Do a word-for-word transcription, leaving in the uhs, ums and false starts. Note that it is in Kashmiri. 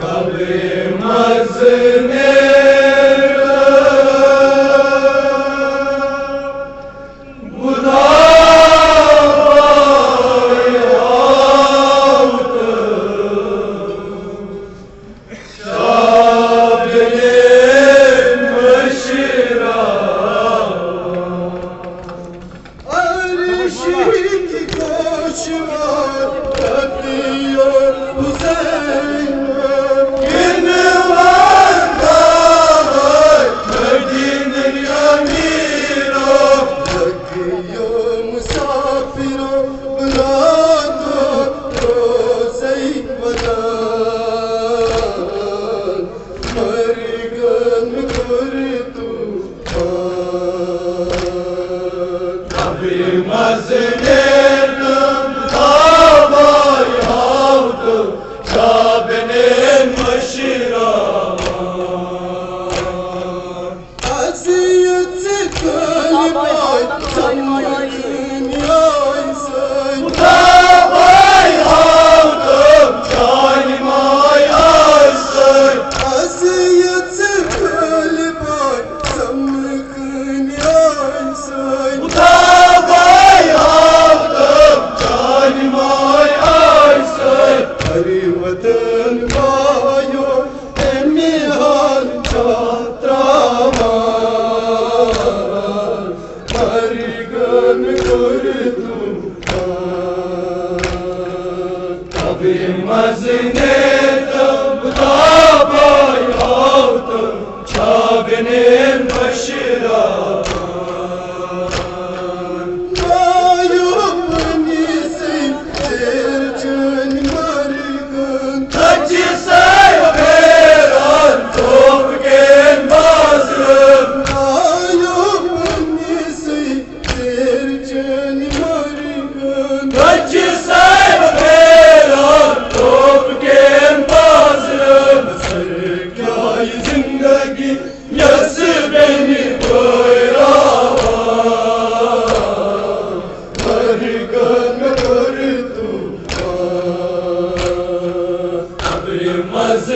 قبرِ منٛز نیران بُدھا بھاے آو تہٕ شابنہِ مشرا۔ عرشی گوشوار رفیع حسین، کِنہٕ وَنہٕ مدینہٕ امیرا، لگیو مسافرو براتو روزے ودان، مرگن کوٚر طوفان۔ قبرِ منٛز نیرنہٕ دعوایہِ آو تہٕ شابنہِ مشرا۔ اذیت سے طالبان سمکھنۍ آیہِ سٲنۍ۔ دعوایہِ آو تہٕ جانہِ ماے آیہِ سٲنۍ۔ اذیت سے طالبان سمکھنۍ آیہِ سٲنۍ۔ خدا بھاے آو تہٕ جانہِ ماے آیہِ سٲنۍ۔ ارے وطن بایو، اَمہِ حال چھا ترٛاوان؟ مرگن کوٚر طوفان۔ قبرِ منٛز نیرنہٕ دعوایہِ آو تہٕ شابنہِ مشرا۔ مایوب نیسٕے ژیر چٲنۍ مرگن۔ تجہِ سایہِ پھیران توفہٕ کٮ۪ن بازرن۔ مایوب نیسٕے ژیر چٲنۍ مرگن۔ تجہِ سایہِ پھیران توفہٕ کٮ۪ن بازرن۔ سر کیٛاہ زندگی یۄس بیٚنہِ پٲراوان۔ مرگن کوٚر طوفان۔ قبرِ منٛز